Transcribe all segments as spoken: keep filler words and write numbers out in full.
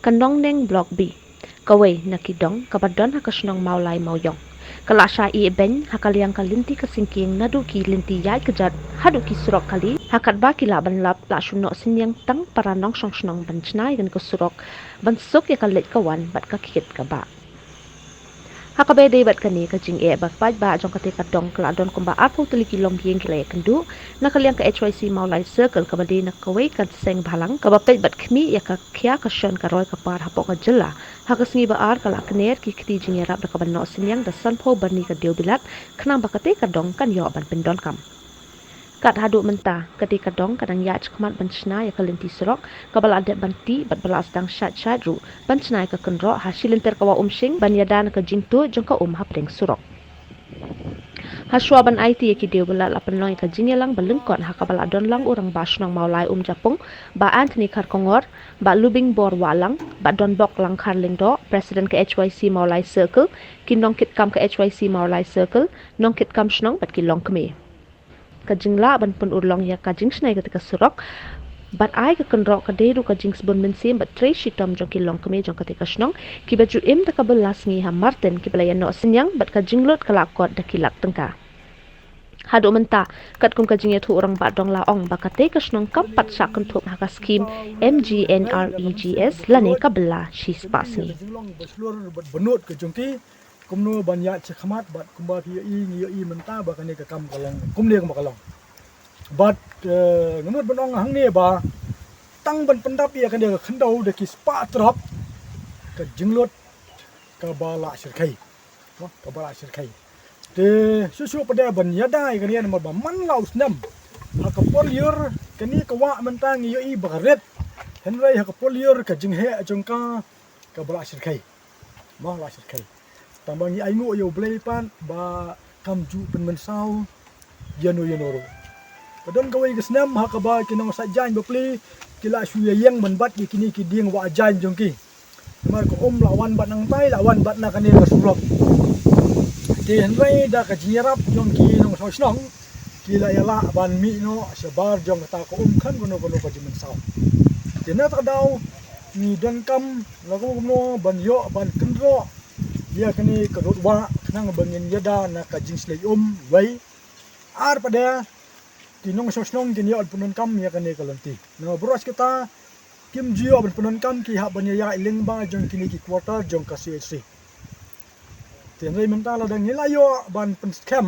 Ka Nongneng Block B, kawei na ki dong kaba don ha ka shnong Mawlai Mawiong, ka la shah ïehbein ha ka liang ka lynti ka syngkien, naduh ki lynti ïaid kjat haduh ki surok kali, ha katba ki lah ban lap, la shu noh synñiang tang para nongshong shnong ban shna ïa kane ka surok, ban suk ïa ka leit ka wan bad ka kit ka bah. Ha kaba ïadei bad kane ka jingeh ba paidbah jong kata ka dong, ka la don kumba arphew tylli ki longïing ki la ïakynduh na ka liang ka H Y C Mawlai Circle, kaba dei na kawei ka seng bhalang kaba peit bad khmih ïa ka khia ka shon ka roi ka par hapoh ka jylla. Ha ka sngi ba ar ka la kner ki kti jingïarap da kaba noh synñiang da sanphew byrni ka diewbilat, khnang ba kata ka dong kan ïoh ban pyndonkam. Kat haduh mynta, kata ka dong ka dang ïaid shakhmat ban shna ïa ka lynti surok, kaba la dep ban tih bad ba la sdang shait shait ruh ban shna ïa ka kynroh ha shi lynter ka Wah Umshing, ban ïada na ka jingtuid jong ka um hapdeng surok. Hashwa ban aiti ïa ki diewbilat, la pynlong ïa ka jingïalang ba lyngkot, ha kaba la don lang u Rangbah Shnong Mawlai Umjapung, Bah Anthony Kharkongor, Bah Lubingbor Wahlang, Bah Donbok Langkhar Lyngdoh, President ka H Y C Mawlai Circle, ki nongkitkam ka H Y C Mawlai Circle, nongkitkam shnong bad ki longkmie. Ka jinglah ban pynurlong ïa ka jingshna ïa kata ka surok bad ai ka kynroh, ka dei ruh ka jingsbun mynsiem bad trei shitom jong ki longkmie jong kata ka shnong, kiba ju im da kaba la sngi ha Martin, kiba la ïa noh synñiang, bad ka jinglut ka la kot da ki lak tyngka. Haduh mynta, katkum ka jingïathuh, u Rangbah Dong la ong ba kata ka shnong kam pat shah kynthup ha ka skhim M G N R E G S lane ka bylla shispah sngi. Kumno ban ïaid shakhmat, bad kumba phi ïohi, ngi ïohi mynta ba kane ka kam ka long kumne kumba ka long. Bad, eh, nga mut ban ong hangne ba tang ban pyndap ïa kane ka khyndew da ki spah trap, ka jinglut kaba la shyrkhei. Kaba la shyrkhei. Te shuh shuh pat de ban ïada ïa kane, namar ba man la u snem, ha ka por lyiur kane ka wah mynta ngi ïohi ba ka rit. Hynrei ha ka por lyiur ka jingheh jong ka kaba la shyrkhei. Mo, la shyrkhei. Tang ba ngi ainguh ïa U Blei pat ba kam ju pynmynsaw ïano ïano ruh. Ka don kawei ka snem ha kaba ki nongshah jaiñ bapli ki la shu ïeng ban bat ïa kine ki dieng wah jaiñ jong ki. Namar ka um la wan bat nangtai, la wan bat na kane ka surok. Te hynrei da ka jingïarap jong ki nongshong shnong, ki la ïalah ban mih noh shabar jong kata ka um khlem kano kano ka jingmynsaw. Te na kata ka daw ngi donkam la kumno kumno ban ïoh ban kynroh ïa kane ka rud wah khnang ba ngin ïada na ka jingshlei um, wei. Ar pat de, ki nongshong shnong kin ïoh ban pyndonkam ïa kane ka lynti. Namar baroh shi katta kim ju ïoh ban pyndonkam, ki hap ban ïaid lyngba jong kine ki quarter jong ka C H C. Te hynrei mynta lada ngi la ïoh ban pynskhem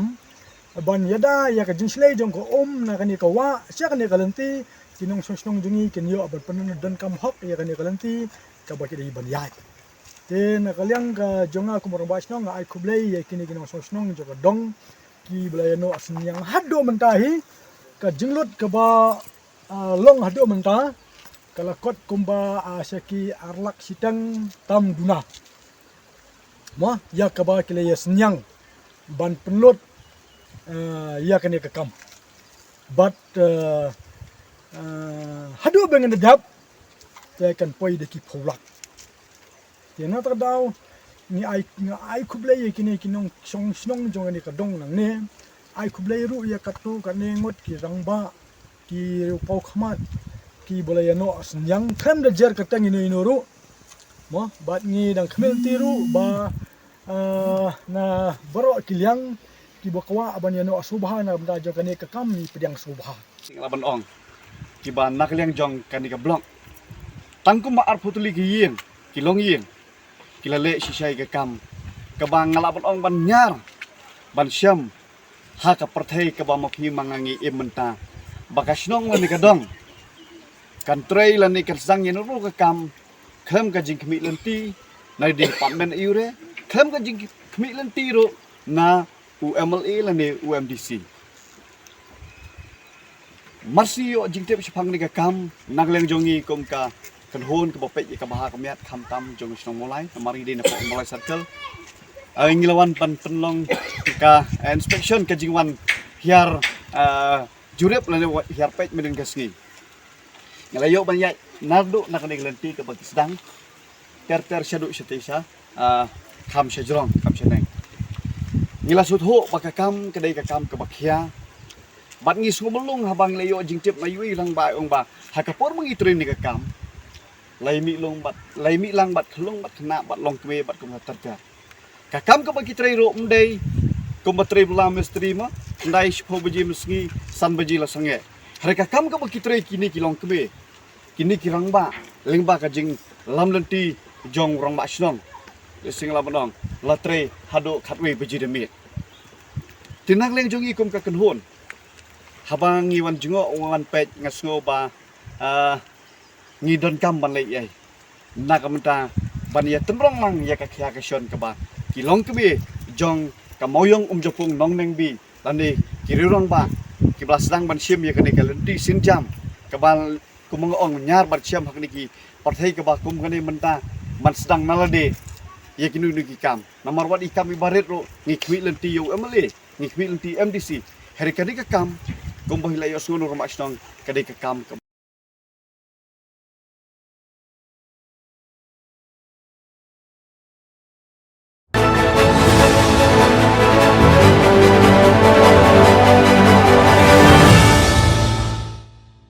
ban ïada ïa ka jingshlei jong ka um na kane ka wah sha kane ka lynti, ki nongshong shnong jong ngi kin ïoh ban pyndonkam hok ïa kane ka lynti kaba ki dei ban ïaid. Te na ka liang ka jong nga kum u rangbah shnong, nga ai khublei ïa kine ki nongshong shnong jong ka dong kiba la ïa noh synñiang haduh mynta hi. Ka jinglut kaba, ah, long haduh mynta ka la kot kumba, ah, sha ki ar lak shiteng tam duna. Mo, ïa kaba ki la ïa synñiang ban pynlut, ah, ïa kane ka kam. Bad, ah, ah, haduh ba ngin da dep te kan poi da ki phew lak. Te na kata ka daw ngi ai, nga ai khublei ïa kine ki nongshong shnong jong kane ka dong nangne. Ai khublei ruh ïa katto katne ngut ki rangbah, ki riew paw khmat kiba la ïa noh synñiang, khlem da jer kyrteng ino ino ruh. Mo, bad ngi dang khmih lynti ruh ba, ah, na baroh ki liang kiba kwah ban ïa noh sngewbha na ka bynta jong kane ka kam, ngi pdiang sngewbha. Nga lah ban ong, kiba na ka liang jong kane ka block, tang kumba arphew tylli ki ïing, ki longïing, ki la leh shisha ïa ka kam, kaba nga lah ban ong ban ñiar ban shem ha ka pyrthei kaba ma phi ma nga ngi im mynta, ba ka shnong lane ka dong kan trei lane kan sdang ïa no ruh ka kam khlem ka jingkhmih lynti na department aiu re, khlem ka jingkhmih lynti ruh na u M L A lane u M D C. Mar shu ïoh jingtip shaphang kane ka kam, na ka liang jong ngi kum ka kynhun kaba peit ïa ka bha ka miat khamtam jong ka shnong Mawlai, namar ngi dei na poh Mawlai Circle. Ah, ngi la wan ban pynlong ka, eh, inspection, ka jingwan hiar, ah, jurip lane wa-, hiar peit mynhynnin ka sngi. Ngi la ïoh ban ïaid naduh na kane ka lynti kaba ki sdang ter ter shaduh shatei sha, ah, kham shajrong, kham shaneng. Ngi la sngewthuh ba ka kam ka dei ka kam kaba khia. Bad ngi sngewmlung haba ngi la ïoh jingtip na iwei i rangbah, ong ba ha ka por ba ngi trei ïa kane ka kam, Lai mih lung bad, lai mih lang bad khlung bad khynnah bad longkmie bad kumta ter ter. Ka kam kaba ki trei ruh ym dei kumba trei bala mistri ma, ndai shiphew baje mynsngi, san baje la sangeh. Hynrei ka kam kaba ki trei kine ki longkmie, kine ki rangbah, lyngba ka jinglam lynti jong rangbah shnong, Singla Banong, la trei haduh khatwei baje da miet. Te na ka liang jong ngi kum ka kynhun, haba ngi wan jngoh wan peit, nga sngew ba, ah, ngi donkam ban leh ei ei na ka bynta ban ïa tynrong lang ïa ka khia ka shon kaba ki longkmie jong ka Mawïong Umjapung Nongnengbi lane ki riew rangbah kiba la sdang ban shim ïa kane ka lynti sienjam kaba, kum nga ong, ñiar bad shem ha kine ki pyrthei kaba kum kane mynta ban sdang na lade ïa kino kino ki kam. Namar wat i kam iba rit ruh ngi khmih lynti ïa u M L A, ngi khmih lynti M D C. Hynrei kane ka kam, kumba hi la ïohsngew na u rangbah shnong, kane ka kam ka